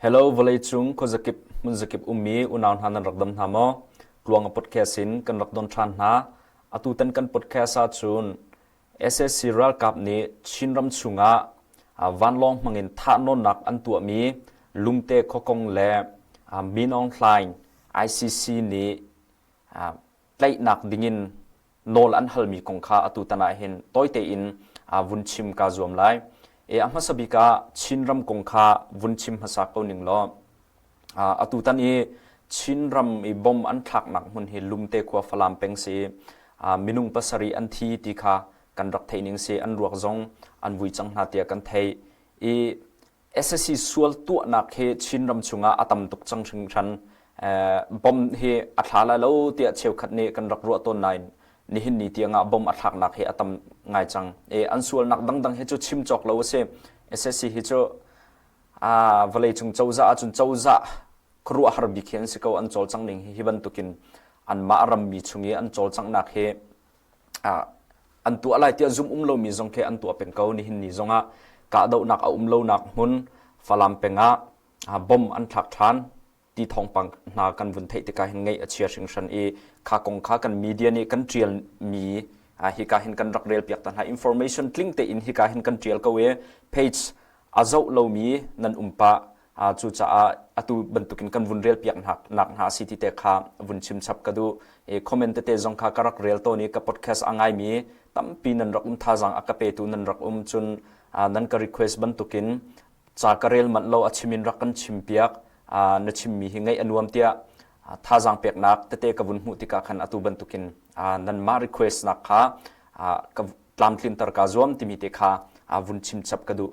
Hello vawleicung khuazakip hmunzakip ummi unau hna nan rak dam hna maw? Tluanga podcast in kan rak don ṭhan hna. Atutan kan podcast ahcun SSC ralkap nih Chinram chungah vanlawng hmangin thahnawnnak an tuahmi Lungte khuakong le Min Aung Hlaing ICC nih tlaihnak dingin nawl an halmi kong kha atutan ah hin tawi tein vun chim kaa zuam lai. E, a hmasa bik ah Chinram kong kha vun chim hmasa ko ning law atutan i Chinram i bom an thlaknak hmun hi Lumte khua Falam peng si minung pasarih an thi ti kha kan rak theih ning si an ruak zong an vui cang hna tiah kan theih i SSC sual tuahnak hi Chinram chungah a tam tuk cang hringhran. Bom hi a thla lai lo tiah cheukhat nih kan rak ruah tawn nain nihin ni tiangah bom a thlaknak hi a tam ngai cang. E, an sualnak dangdang hi cu chim cawk lo a si. SSC hi cu a vawleicung cozah ahcun cozah khuaruahhar bik hi an si ko an cawlcangh ning hi hi bantukin anmah rammi chung i an cawlcanghnak hi an tuah lai tiah zum um lomi zong khi an tuah peng ko nihin ni zongah kahdohnak a um lonak hmun Falam peng ah bom an thlak ṭhan ti thawngpang hna kan vun theih tikah hin ngaih a chia hringhran i kha kong kha kan media nih kan ṭial mi hika hin kan rak rel piak ta hna information tling tein hika hin kan ṭial ko i page a zoh lomi nan um pah Cucaah atu bantukin kan vun rel piak nak hna si ti te kha vun chim chap ka duh. I comment tete zong kha ka rak rel tawn i ka podcast a ngaimi tampi nan rak um thazang a ka petu nan rak um cun nan ka request bantukin ca ka rel manh lo a chim in rak kan chim piak na chimmi hi ngaih a nuam tiah thazang peknak tete ka vun hmuh tikah khan atu bantukin nanmah request nak kha ka tlamtlinter ka zuam timi te kha vun chim chap ka duh.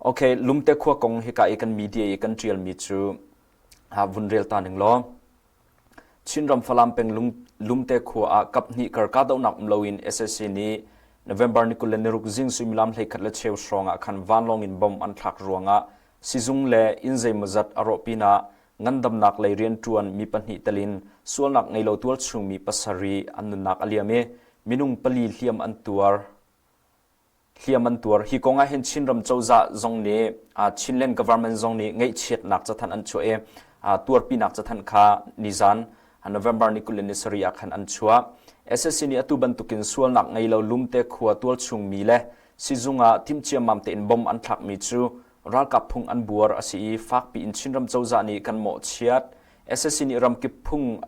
Okay, Lumte khua kong hika i kan media i kan ṭialmi cu vun rel ta ning law. Chinram Falam peng Lumte khua ah kaphnih kar kahdohnak um loin SSC nih November ni 26 zing suimilam 11 le cheu hrawng ah khan vanlawng in bomb an thlak ruangah sizung le inn zeimawzat a rawh pinah ngandamnak lei rianṭuan mi pahnih telin sualnak ngei lo tualchung mi pasarih an nunnak a liam i minung pali hliam an tuar. Hliam an tuar. Hi kong ah hin Chinram cozah zong nih Chinland government zong nih ngaihchiatnak cathanh an chuah i tuarpinak cathanh kha nizan November ni 27 ah khan an chuah. SSC nih atu bantukin sualnak ngei lo Lumte khua tualchung mi le sizung ah timhciammam tein bom an thlakmi cu ralkap phung an buar a si i fakpi in Chinram cozah nih kan mawhchiat. SSC nih ramkip phung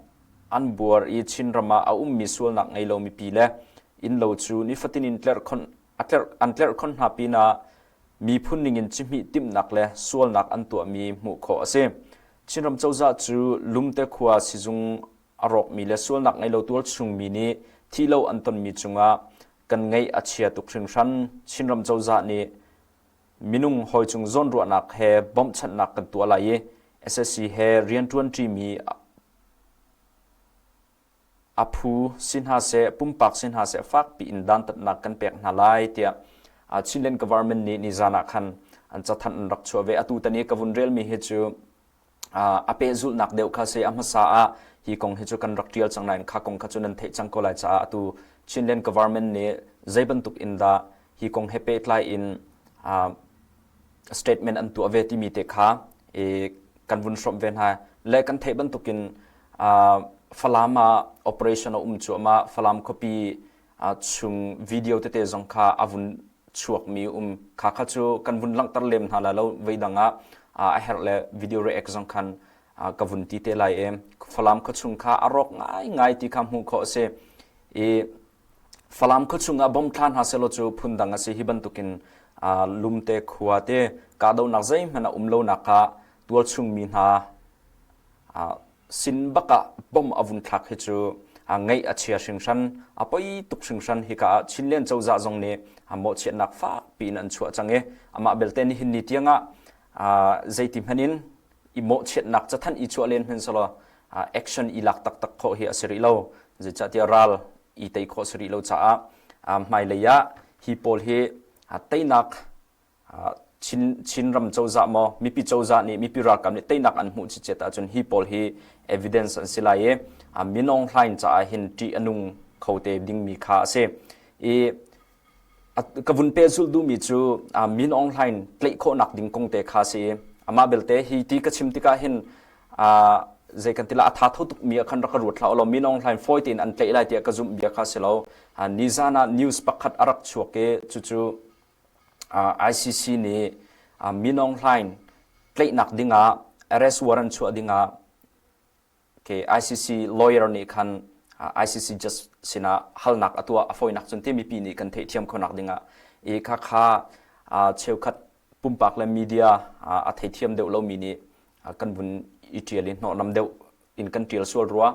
an buar i Chinram ah a ummi sualnak ngei lo mipi le innlo cu nifatin in tlerhkhon an tlerhkhon hna pinah miphun ningin cihmih timhnak le sualnak an tuahmi hmuh khawh a si. Chinram cozah cu Lumte khua sizung a rawkmi le sualnak ngei lo tualchungmi nih thihlo an tonmi cungah kan ngaih a chia tuk hringhran. Chinram cozah nih minung hawi cung zawnruahnak he bawmhchanhnak kan tuah lai i SSC he rianṭuanṭimi A phu si hna seh, pumpak si hna seh fakpi in dantatnak kan pek hna lai tiah Chinland government nih nizan ah khan an cathanh an rak chuah ve. Atu tan i ka vun relmi hi cu a pehzulhnak deuh kha si a hmasa ah hi kong hi cu kan rak ṭial cang nain kha kong kha cu nan theih cang ko lai caah atu Chinland government nih zei bantuk in dah hi kong he pehtlai in statement an tuah ve timi te kha i kan vun hrawmh ve hna le kan theih bantukin Falam ah operation a um cuahmah Falam khuapi chung video tete zong kha a vun chuakmi um kha kha cu kan vun langhter lem hna lai lo voi dang ah a herh le video react zong khan ka vun ti te lai i Falam khuachung kha a rawk ngai ngai ti kha hmuh khawh a si i Falam khuachung ah bom thla hna sehlaw cu phundang a si. Hi bantukin lumte khua te kahdohnak zeihmanh a um lonak ah tualchung mi hna sin bak ah bom a vun thlak hi cu ngaih a chia hringhran, a poi tuk hringhran. Hika ah Chinland cozah zong nih mawhchiatnak fak piin an chuah cang i amah belte nihin ni tiangah zeiti hmanh in i mawhchiatnak cathanh i chuah len hmanh selaw action i lak taktak khawh hi a si rih lo. Zeicahtiah ral i tei khawh si rih lo caah hmailei ah hi pawl hi teinak Chin Chinram cozah maw mipi cozah nih mipi ralkap nih teinak an hmuh cicet ahcun hi pawl hi evidence an si lai i Min Aung Hlaing caah hin ṭih a nung kho te dingmi kha a si. I ka vun pehzulh duhmi cu Min Aung Hlaing tlaih khawhnak ding kong te kha si. Amah belte hi ti ka chim tikah hin zei kan ti la a tha tho tuk mi ah khan rak ka ruat hlah law Min Aung Hlaing fawi tein an tlaih lai tiah ka zumh bia kha si lo. Nizan ah news pakhat a rak chuak i cucu ICC nih Min Aung Hlaing tlaihnak dingah arrest warrant chuah dingah ICC lawyer nih khan ICC judge sinah halnak a tuah a fawinak cun te mipi nih kan theihthiam khonak dingah i kha kha cheukhat pumpak le media a theithiam deuh lomi nih kan vun i ṭial i hnawhnam deuh in kan ṭial sual rua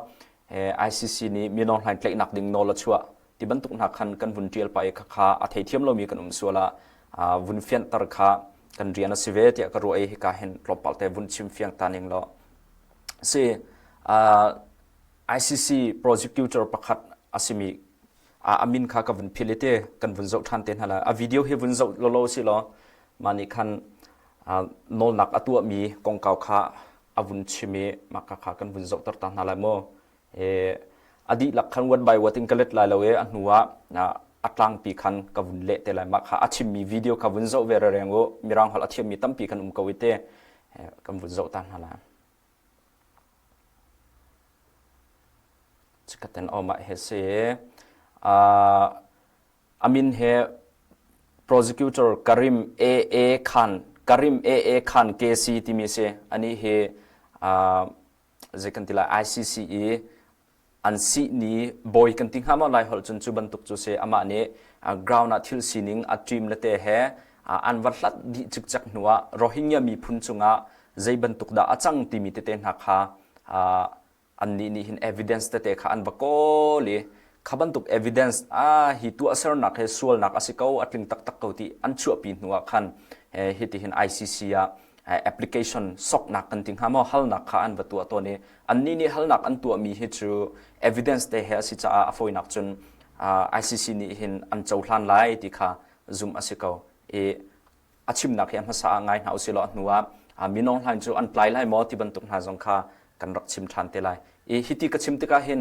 ICC nih Min Aung Hlaing tlaihnak ding nawl a chuah ti bantuk hna khan kan vun ṭial pah i khakha a theithiam lomi kan um sual ah vun fianhter kha kan rian a si ve tiah ka ruah i hika hin tlawmpal te vun chim fiang ta ning law si ICC prosecutor pakhat a simi a min kha ka vun phil i te kan vun zoh ṭhan te hna lai a video hi vun zoh lolo si law mah nih khan nawlnak a tuahmi kongkau kha a vun chim i mah kha kha kan vun zohter ta hna lai mu a dihlak khan one by one in ka let lai lo i a hnu ah a tlangpi khan ka vun leh te lai mah kha a chimmi video kha vun zoh ve reng u mirang holh a thiammi tampi kan um ko i te kan vun zoh ta hna lai Chikaten awmah he si a min he prosecutor Karim A A Khan Karim A A Khan KC timi si ani hi zei kan ti lai ICC i an sihni bawi kan ti hnga maw lai holh cun cu bantuk cu si amah nih ground ah thil sining a team le te he an va hlat dih cikcek hnu ah Rohingya miphun cungah zei bantuk dah a cang timi tete hna kha annih nih hin evidence tete kha an va kawl i kha bantuk evidence a hi tuahsernak he sualnak a si ko a tling taktak ko ti an chuahpi hnu ah khan hiti hin ICC ah application soknak kan ti hnga maw halnak kha an va tuah tawn i annih nih halnak an tuahmi hi cu evidence te he a si caah a fawinak cun ICC nih hin an cohlan lai ti kha zumh a si ko i a chimnak hi a hmasa ah ngai hna usih law a hnu ah Min Aung Hlaing cu an tlai lai maw ti bantuk hna zong kha kan rak chim ṭhan te lai. I hiti ka chim tikah hin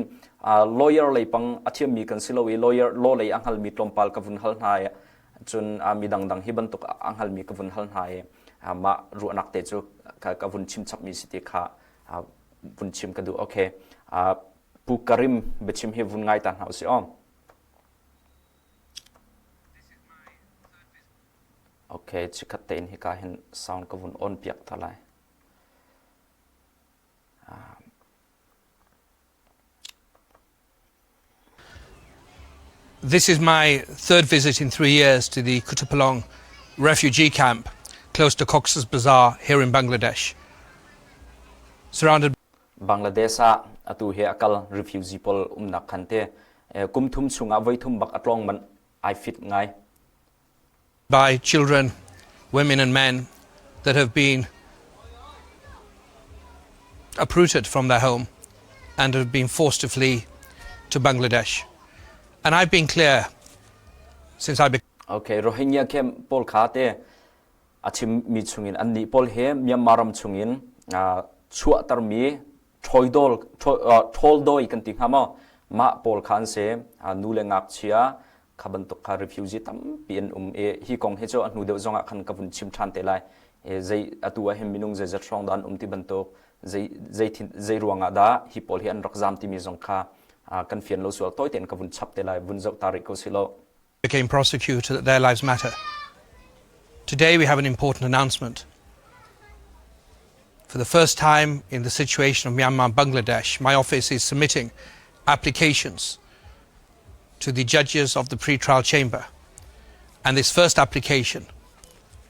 lawyer lei pang a thiammi kan si lo i lawyer law lei a hngalmi tlawmpal ka vun hal hna i cun mi dangdang hi bantuk a hngalmi ka vun hal hna i mah ruahnak te cu ka vun chim chapmi si ti kha vun chim ka duh. Okay. Pu Karim biachim hi vun ngai ta hna usih aw. Okay, chikhat tein hika hin sound ka vun on piak ta lai. This is my third visit in 3 years to the Kutupalong refugee camp close to Cox's Bazar here in Bangladesh. Surrounded Bangladesh ah atu hi akal refugee pawl umnak khan te kum thum chungah voi thum bak atlong man ai fit ngai. By children, women and men that have been uprooted from their home and have been forced to flee to Bangladesh. And I've been clear since I became Okay, Rohingya camp pawl kha te a chimmi chungin annih pawl hi Myanmar ram chungin chuahtermi ṭhawidol ṭhawldoi kan ti hnga maw mah pawl kha an si nu le ngakchia kha bantuk kha refugee tampi an um i hi kong hi cu a hnu deuh zongah khan ka vun chim ṭhan te lai zei atu ah hin minung zeizat hrawng dah an um ti bantuk zei zei zei ruangah dah hi pawl hi an rak zam timi zong kha kan fian lo sual tawi tein ka vun chap te lai vun zoh ta rih ko si lo became prosecutor that their lives matter. Today we have an important announcement. For the first time in the situation of Myanmar and Bangladesh, my office is submitting applications to the judges of the pre-trial chamber. And this first application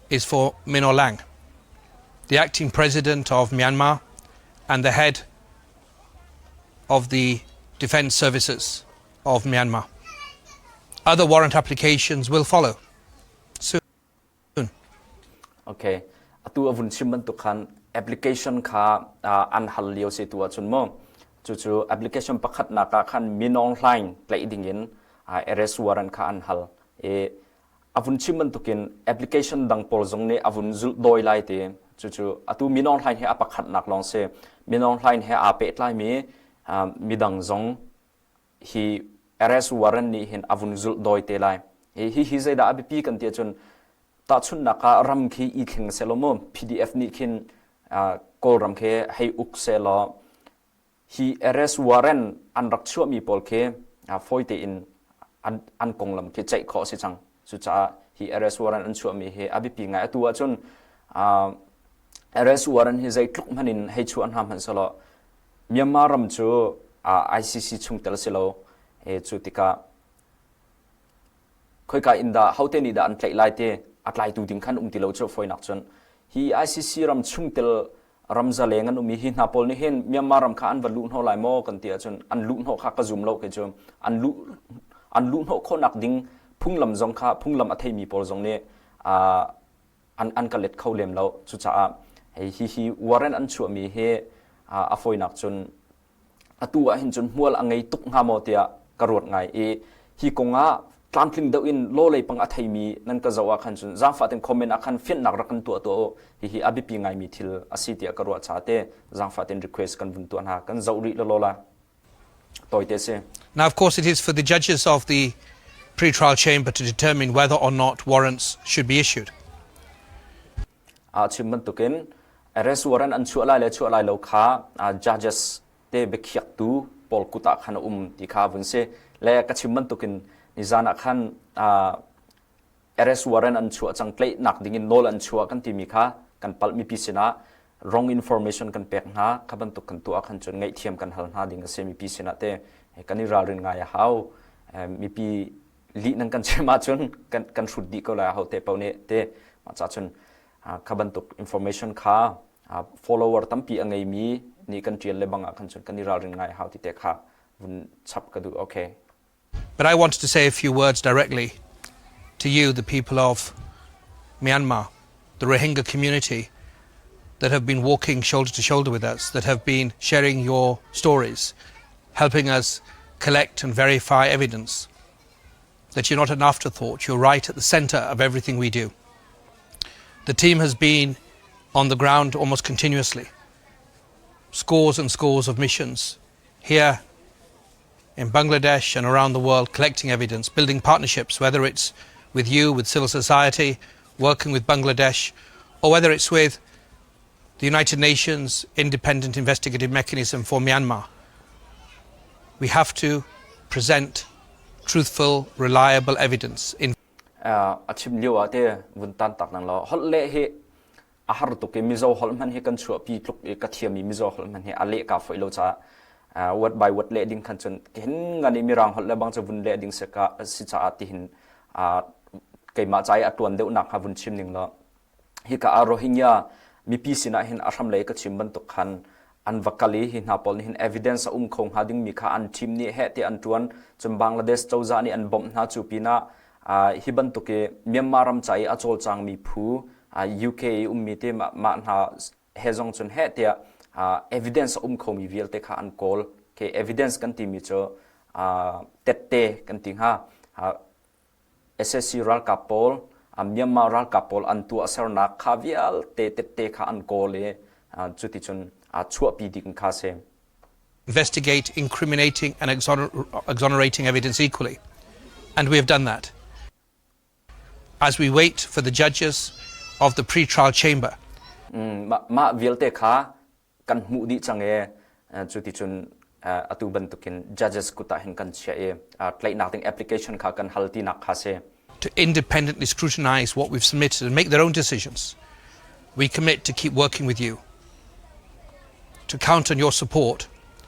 is for Min Aung Hlaing, the acting president of Myanmar and the head of the defense services of Myanmar. Other warrant applications will follow soon. Okay. Atu a vun chim bantuk khan application kha an hal lio se tu ahcun mu cucu application pakhat nak ah khan Min Aung Hlaing tlaih ding in arrest warrant kha an hal i a vun chim bantukin application dang pawl zong nih a vun zulh dawi lai ti cucu atu Min Aung Hlaing hi a pakhatnak lawng si Min Aung Hlaing he aa pehtlaimi midang zong hi arrest warrant nih hin a vun zulh dawi te lai. Hi hi zeidah a biapi kan ti ahcun. Tahchunhnak ah ram khi i thleng selaw mu PDF nih khin Kawlram khi hei uk selaw hi arrest warrant an rak chuahmi pawl khi fawi tein an konglam khi ceih khawh a si cang. Cucaah hi arrest warrant an chuahmi hi a biapi ngai. Atu ahcun arrest warrant hi zeitluk hmanh in hei chuah hna hmanh selaw Myanmar ram cu ICC chungtel si lo. Cu tikah khoika in dah hote nih dah an tlaih lai ti a tlaitu ding khan um ti lo cu fawinak cun hi ICC ram chungtel ram zaleng an um i hi hna pawl nih hin Myanmar ram kha an va luh hnawh lai maw kan ti ahcun an luh hnawh kha ka zum lo kei cu an luh an luh hnawh khawhnak ding phunglam zong kha phunglam a theimi pawl zong nih an an ka let kho lem lo. Cucaah hi hi warrant an chuahmi hi a fawinak cun atu ah hin cun hmual a ngei tuk hnga maw tiah ka ruat ngai i hi kong ah tlamtling deuh in law lei pang a theimi nan ka zoh ah khan cun zaangfah ten comment ah khan fianhnak rak kan tuah tuah u. Hihi a biapi ngaimi thil a si tiah ka ruah caah te zaangfah ten request kan vun tuah hna. Kan zoh rih lawlaw la. Tawite si. Now, of course, it is for the judges of the pre-trial chamber to determine whether or not warrants should be issued. A chim bantukin arrest warrant an chuah lai le chuah lai lo kha judges te biakhiaktu pawl kut ah khan a um ti kha vun si. Le ka chim bantukin nizan ah khan arrest warrant an chuah cang tlaihnak dingin nawl an chuah kan timi kha kan palh mipi sinah wrong information kan pek hna kha bantuk kan tuah khan cun ngaihthiam kan hal hna ding a si mipi sinah te kan i ralrin ngai a hau. Mipi lih nan kan chim ahcun kan kan hrut dih ko lai ho te paoh nih te. Mah ca cun kha bantuk information kha follower tampi a ngeimi nih kan ṭial le bang ah khan cun kan i ralrin ngai a hau ti te kha vun chap ka duh. Okay. But I wanted to say a few words directly to you, the people of Myanmar, the Rohingya community that have been walking shoulder to shoulder with us, that have been sharing your stories, helping us collect and verify evidence, that you're not an afterthought, you're right at the center of everything we do. The team has been on the ground almost continuously, scores and scores of missions here in Bangladesh and around the world, collecting evidence, building partnerships, whether it's with you, with civil society, working with Bangladesh, or whether it's with the United Nations Independent Investigative Mechanism for Myanmar. We have to present truthful, reliable evidence in A chim lio ah te vun tan tak nang law holh le hi a har tuk i Mizo holh hmanh hi kan chuahpi tluk i ka thiam i Mizo holh hmanh hi a leh ka foih lo caah word by word leh ding khan cun hin ngan i Mirang holh le bang cu vun leh ding si ka si caah tihin keimah ca i a tuan deuhnak hnga vun chim ning law hika ah Rohingya mipi sinah hin a hram lei ka chim bantuk khan an va kal i hi hna pawl nih hin evidence a um kho hnga dingmi kha an team nih heh ti an tuan. Cun Bangladesh cozah nih an bawmh hna. Cu pinah hi bantuk i Myanmar ram ca i a cawlcangmi phu UK i ummi te mah hna he zong cun heh tiah evidence a um khomi vialte kha an kawl. Okay, evidence kan timi cu tette kan ti hnga. SAC ralkap pawl, Myanmar ralkap pawl an tuahsernak kha vialte tette kha an kawl i cuticun chuahpi ding kha si. Investigate incriminating and exonerating evidence equally. And we have done that. As we wait for the judges of the pre-trial chamber. Mah vialte kha kan hmuh dih cang i cuticun atu bantukin judges kut ah hin kan chiah i tlaihnak ding application kha kan hal tinak kha si. To independently scrutinize what we've submitted and make their own decisions. We commit to keep working with you, to count on your support,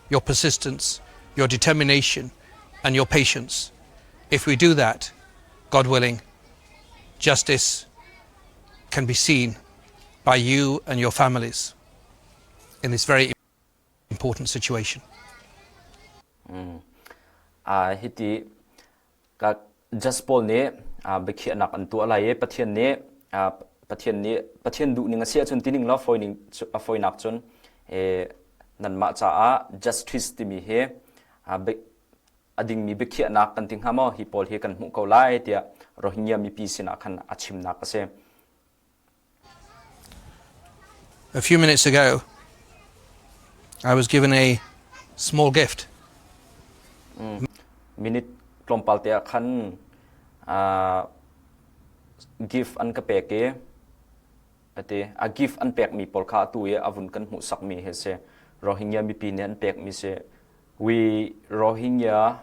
your persistence, your determination, and your patience. If we do that, God willing, justice can be seen by you and your families in this very important situation. Hiti ka Just Paul nih biakhiahnak an tuah lai i Pathian nih Pathian nih Pathian duh ning a si ahcun tining law fawining a fawinak cun nanmah caah justice timi hi a dingmi biakhiahnak kan ti hnga maw hi pawl hi kan hmuh ko lai tiah Rohingya mipi sinah khan a chimnak a si. A few minutes ago, I was given a small gift. Minute tlawmpal te ah khan. Gift an ka pek i ati a gift an pekmi pawl kha atu i a vun kan hmuhsakmi hi si. Rohingya mipi nih an pekmi si. We Rohingya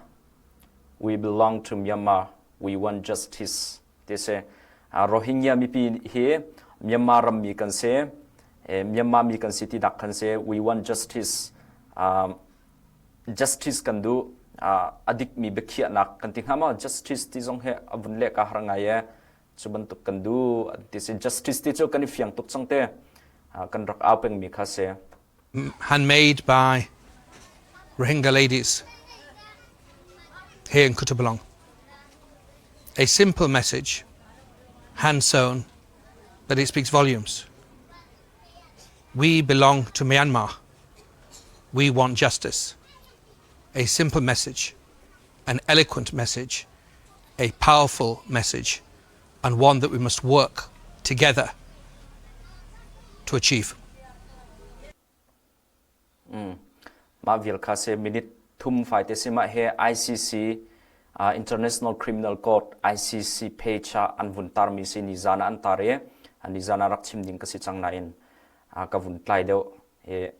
we belong to Myanmar. We want justice ti si. Rohingya mipi hi Myanmar rammi kan si. Myanmar mi kan si ti dak kan si. We want justice. Um, justice kan duh a dikmi biakhiahnak kan ti hnga maw justice ti zong hi a vun leh ka har ngai e cu bantuk kan duh ti si justice ti cu kan i fiang tuk cang te kan rak au pengmi kha si handmade by Rohingya ladies here in Kutupalong. A simple message, hand sewn, but it speaks volumes. We belong to Myanmar. We want justice. A simple message, an eloquent message, a powerful message, and one that we must work together to achieve. Mm. Mah vial kha se minute thum fai te si mah he ICC uh, International Criminal Court ICC page ah an vun tarmi si ni zan an tar i ni zan rak chim ding ka si cang nain uh, ka vun tlai deuh i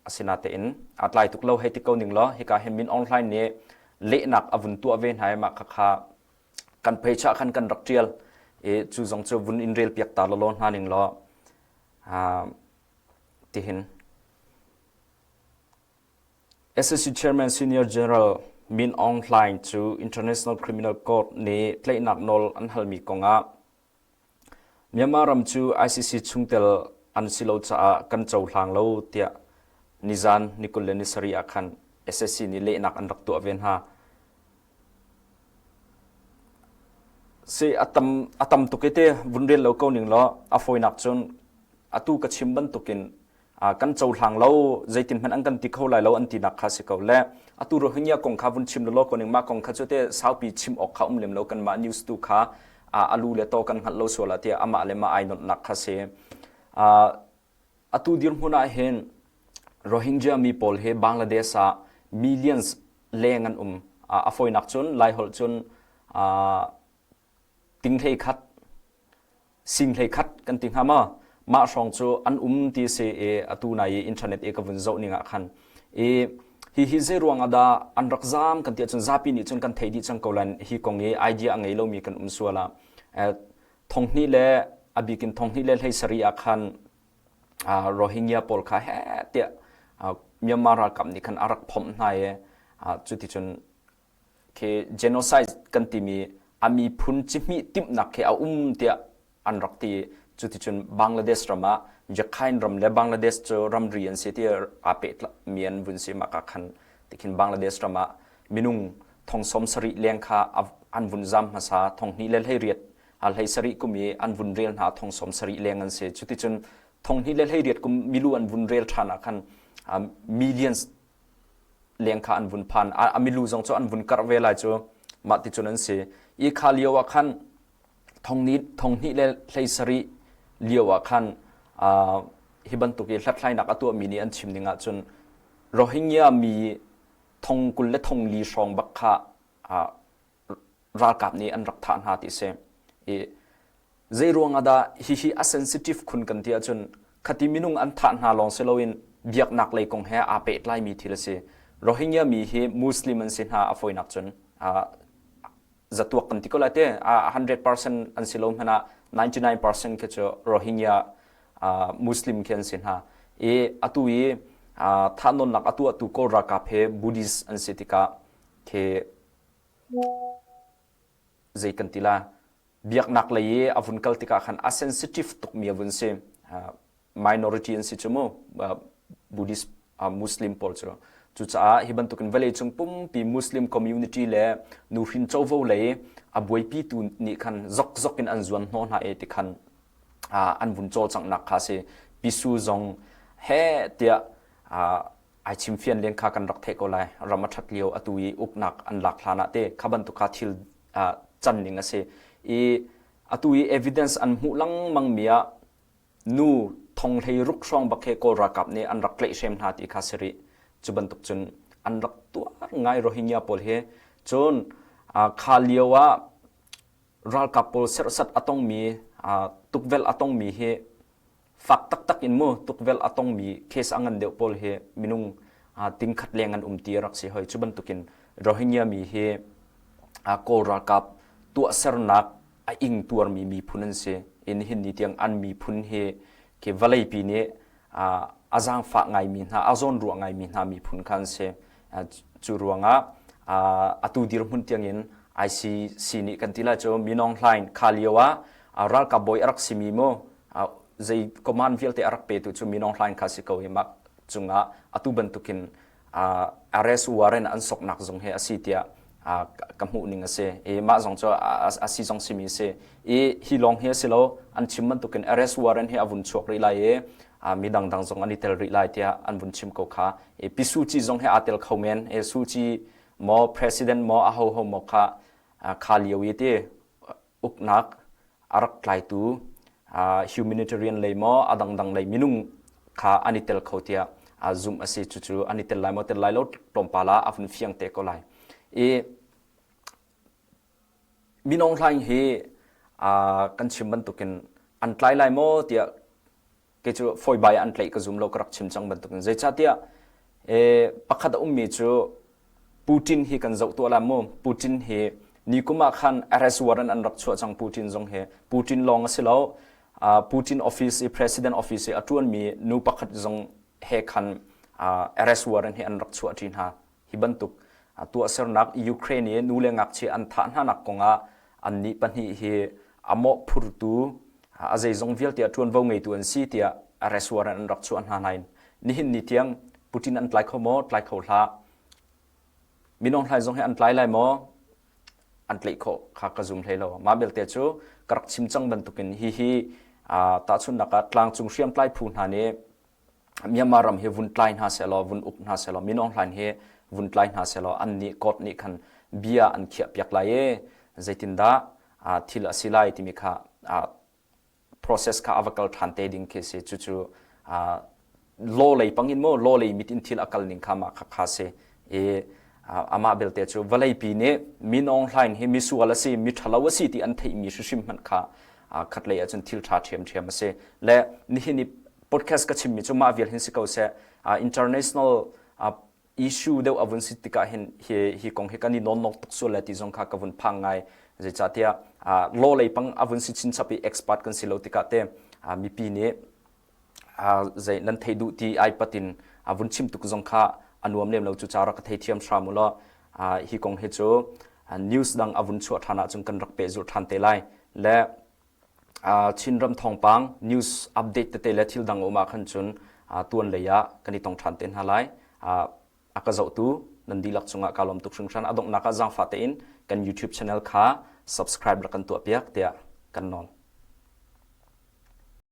asinatein a tlai tuk lo hei ti ko ning law hika hin min online nih lehnak a vun tuah ve hna i mah khakha kan page ah khan kan rak tial i cu zong cu vun in rel piak ta lawlaw hna ning law tihin SSC Chairman Senior General Min Aung Hlaing cu International Criminal Court nih tlaihnak nawl an halmi kongah Myanmar ram cu ICC chungtel an si lo caah kan cohlang lo tiah nizan ni 27 ah khan SSC nih lehnak an rak tuah ve hna. Si a tam a tam tuk i te vun rel lo ko ning law a fawinak cun atu ka chim bantukin kan cohlang lo zeitin hmanh an kan ti kho lai lo an tinak kha si ko le atu Rohingya kong kha vun chim law ko ning mah kong kha cu te saupi chim awk kha um lem lo kanmah news tu kha alu le to kan hngalh lo sual ah tiah amah le mah ai nonnak kha si atu dirhmun ah hin Rohingya mi pawl hi Bangladesh ah millions leng an um a fawinak cun Laiholh cun ting hlei khat sing hlei khat kan ti hnga maw mah hrawng cu an um ti si i atu nai i internet i ka vun zoh ning ah khan i hi hi zei ruang ah dah an rak zaam kan ti ahcun zapi nih cun kan thei dih cang ko lan hi kong i idea a ngei lomi kan um sual ah thonghnih le a bikin thonghnih le hlei sarih ah khan Rohingya pawl kha heh tiah Myanmar ralkap nih khan a rak phomh hna i cuticun khi genocide kan timi a miphun cihmih timhnak khi a um tiah an rak ti. Cuticun Bangladesh ram ah Rakhine ram le Bangladesh cu ramri an si ti aa pehtlaimi an vun si mah ka khan tikhin Bangladesh ram ah minung thong sawm sarih leng kha an vun zam hmasa thong hnih le 18 a hlei sarih kum i an vun rel hna thong sawm sarih leng an si. Cuticun thong hnih le 18 kum milu an vun rel ṭhan ah khan millions leng kha an vun phan a milu zong cu an vun karh ve lai cu mah ti cun an si i kha lio ah khan thong thong hnih le hlei sarih lio ah khan hi bantuk i hlathlainak a tuahmi nih an chim ning ah cun Rohingya mi thong 20 le thong li hrawng bak kha ralkap nih an rak thah hna ti si. I zei ruang ah dah hihi a sensitive khun kan ti ahcun khati minung an thah hna lawng si loin biaknak lei kong he aa pehtlaimi thil a si. Rohingya mi hi Muslim an si hna a fawinak cun zatuak kan ti ko lai te 100% an si lo hmanh ah 99% khi cu Rohingya Muslim khi an si hna. I atu i thahnawnnak a tuahtu Kawl ralkap he Buddhist an si tikah khi zei kan ti la biaknak lei i a vun kal tikah khan a sensitive tukmi a vun si minority an si cu mu Buddhist Muslim pawl cu cucaah hi bantukin vawleicung pumpi Muslim community le nuhrin covo lei a buaipi tu nih khan zokzok in an zuan hnawh hna e ti khan an vun cawlcanghnak kha si pisu zong he tiah ai chimfian len kha kan rak theih ko lai ram a ṭhat lio atu i uknak an lak hlan ah te kha bantuk kha thil can ning a si i atu i evidence an hmuh lengmang mi ah nu thong hlei ruk hrawng bak he kawl ralkap nih an rak tlaihhrem hna ti kha si rih cu bantuk cun an rak tuar ngai Rohingya pawl hi cun kha lio ah. Ralkap pawl serhsat a tongmi, tukvelh a tongmi hi fak taktak in mu tukvelh a tongmi case a ngan deuh pawl hi minung tingkhat leng an um ti a rak si hoi. Cu bantukin Rohingya mi hi Kawl ralkap tuahsernak a ing tuarmi miphun an si. I nihin ni tiang an miphun hi khi vawleipi nih a zaangfah ngaimi hna, a zawnruah ngaimi hna miphun kha an si. Cu ruangah atu dirhmun tiangin ICC nih kan ti lai cu Min Aung Hlaing kha lio ah ralkap bawi a rak simi mu zei command vialte a rak petu cu Min Aung Hlaing kha si ko i mah cungah atu bantukin arrest warrant an soknak zong hi a si tiah ka hmuh ning a si i mah zong cu a si zong simi a si i hi lawng hi a si lo an chim bantukin arrest warrant hi a vun chuak rih lai i mi dangdang zong an i tel rih lai tiah an vun chim ko kha i pi Suu Kyi zong hi aa tel kho men i Suu Kyi maw president maw a ho ho maw kha kha lio i ti uknak a rak tlaitu humanitarian lei maw a dangdang lei minung kha an i tel kho tiah zumh a si cucu an i tel lai maw tel lai lo tlawmpal ah a vun fiang te ko lai i Min Aung Hlaing hi kan chim bantukin an tlai lai maw tiah kei cu fawibai an tlaih ka zum lo ka rak chim cang bantukin zeicahtiah pakhat a ummi cu Putin hi kan zoh tuah la mu Putin hi ni kum ah khan arrest warrant an rak chuah cang Putin zong hi Putin lawng a si lo Putin office i president office i a ṭuanmi nu pakhat zong he khan arrest warrant hi an rak chuah ṭi hna Hi bantuk tuahsernak Ukraine i nu le ngakchia an thah hnanak kongah annih pahnih hi a mawhphurtu a zeizong vialte ah ṭuanvo ngeitu an si tiah arrest warrant an rak chuah hna nain nihin ni tiang Putin an tlai kho maw? Tlai kho hlah. Min Aung Hlaing zong hi an tlai lai maw? An tlaih khawh kha ka zum hlei lo. Mah belte cu ka rak chim cang bantukin hihi tahchunhnak ah tlangcung hriamtlai phu hna nih Myanmar ram hi vun tlai hna sehlaw vun uk hna sehlaw Min Aung Hlaing hi vun tlai hna sehlaw an nih court nih khan bia an khiah piak lai i zeitindah thil a si lai timi kha process kha a va kal ṭhan te ding khi si cucu law lei pangin maw law lei mit in thil a kal ning kha mah kha kha si i amah belte cu vawleipi nih Min Aung Hlaing hi misual a si mi ṭhalo a si ti an theihmi hrimhrim hmanh kha khatlei ahcun thil ṭha ṭhiamṭhiam a si le nihin i podcast ka chimmi cu mah vial hin si ko seh international issue deuh a vun si tikah hin hi hi kong hi kan i nawnnok tuk sual le ti zong kha ka vun phang ngai zeicahtiah law lei pang a vun si chinchap i expert kan si lo tikah te mipi nih zei nan thei duh ti ai patin a vun chim tuk zong kha a nuam lem lo cu ca rak ka theithiam hram u law hi kong hi cu news dang a vun chuah ṭhan ahcun kan rak pehzulh ṭhan te lai le Chinram thawngpang news update tete le thil dang um ah khan cun tuan lei ah kan i tong ṭhan te hna lai a ka zohtu nan dihlak cungah ka lawm tuk hringhran a donghnak ah zaangfah tein kan YouTube channel kha subscribe rak kan tuah piak tiah kan nawl.